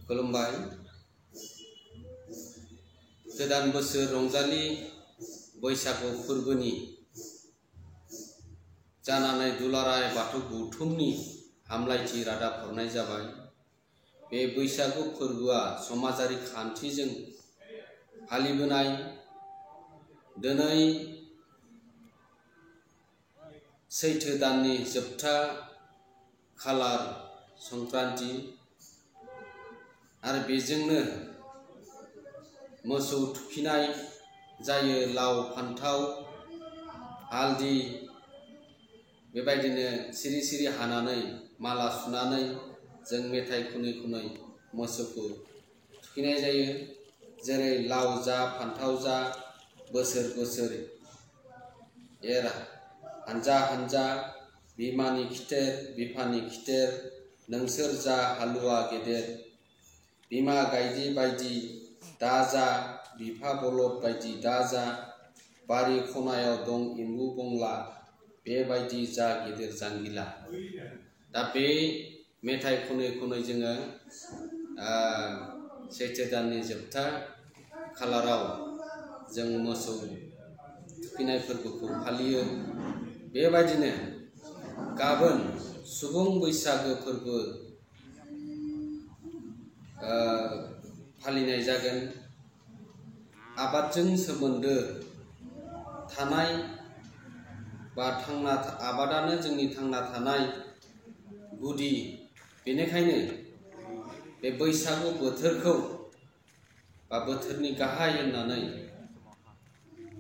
खुलुमबाय। गोदान बोसोर रंजालि बैसागु फोरबोनि जानानै दुलाराय बाथौ गौथुमनि हामलायथि रादाब हरनाय जाबाय। बे बैसागु फोरबोआ समाजारि खान्थिजों फालिबोनाय। दिनै सैथो दाननि जोबथा खालार संक्रान्ति आरो बेजोंनो मोसौ थुखैनाय जायो। लाव फान्थाव हालदि बेबायदिनो सिरि सिरि हानानै माला सुनानै जों मेथाइ खनै खनै मोसौखौ थुखैनाय जायो। जेरै लाव जा फान्थाव जा बोसोर बोसोर एर हानजा हानजा बिमानि खिथेर बिफानि खिथेर नोंसोर जा हालुवा गेदेर। बिमा गायदे बायदि दाजा बिफा बलद बायदि दाजा बारि खनायाव दं एम्बु बंला बेबायदि जा गेदेर जांगिला। दा बे मेथाइ खनै खनै जोङो सैथो दाननि जोबथा खालाराव जों मोसौ थुखैनाय फोरबोखौ फालियो। बेबायदिनो गाबोन सुबुं बैसागो फोरबो फालिनाय जागोन। आबादजों सोमोन्दो थानाय बा आबादानो जोंनि थांना थानाय गुदि। बेनिखायनो बे बैसागु बोथोरखौ बा बोथोरनि गाहाय होननानै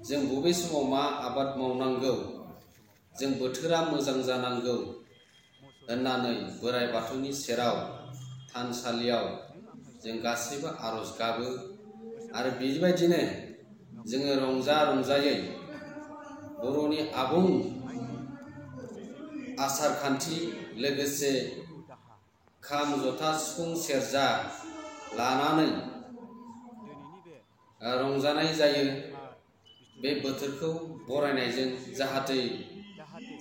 जों बबे समाव मा आबाद मावनांगौ, जों बोथोरा मोजां जानांगौ होननानै बोराइ बाथौनि सेराव थानसालियाव जों गासैबो आरज गाबो। आरो बेबायदिनो जोङो रंजा रंजायै बर'नि आबुं आसार खान्थि लोगोसे खाम जथा सिफुं सेरजा लानानै रंजानाय जायो। बे बोथोरखौ बरायनायजों जाहाथे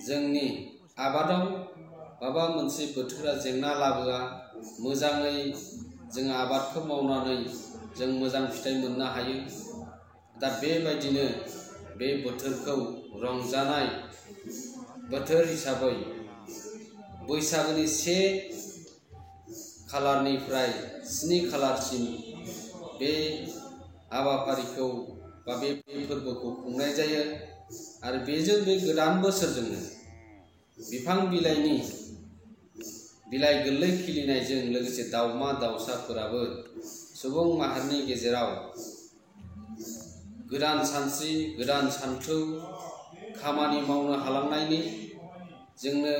जोंनि आबादाव माबा मोनसे बोथोरा जेंना लाबोआ, मोजाङै जोङो आबादखौ मावनानै जों मोजां फिथाइ मोननो हायो। दा बेबायदिनो बे बोथोरखौ रंजानाय बोथोर हिसाबै बैसागोनि 1 खालारनिफ्राय 7 खालारसिम बे हाबाफारिखौ बा बे फोरबोखौ खुंनाय जायो। आरो बेजों बे गोदान बोसोरजोंनो बिफां बिलाइनि बिलाइ गोरलै खिलिनायजों लोगोसे दाउमा दाउसाफोराबो सुबुं माहारिनि गेजेराव गोदान सानस्रि गोदान सानथौ खामानि मावनो हालांनायनि, जोंनो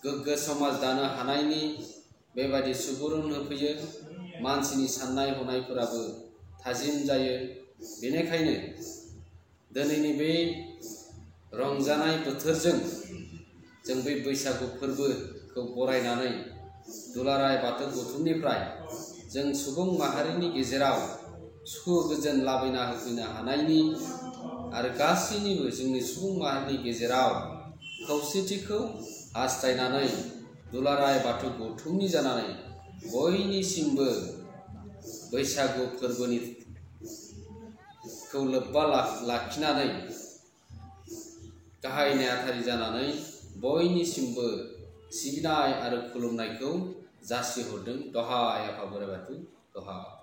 गोग्गो समाज दानो हानायनि बेबायदि सुबुरुन होफैयो। मानसिनि साननाय हनायफोराबो थाजिम जायो। बेनिखायनो दिनैनि बे रंजानाय बोथोरजों जों बे बैसागु फोरबोखौ बरायनानै दुलाराय बाथौ गौथुमनिफ्राय जों सुबुं माहारिनि गेजेराव सुखु गोजोन लाबोना होफैनो हानायनि आरो गासैनिबो जोंनि सुबुं माहारिनि गेजेराव खौसेथिखौ हास्थायनानै दुलाराय बाथौ गौथुमनि जानानै बयनिसिमबो बैसागु फोरबोखौ लोब्बा लाखिनानै गाहाय नेहाथारि जानानै बयनिसिमबो सिबिनाय आरो खुलुमनायखौ जासिहरदों। दहाय आफा बोराइ बाथौ दहाय।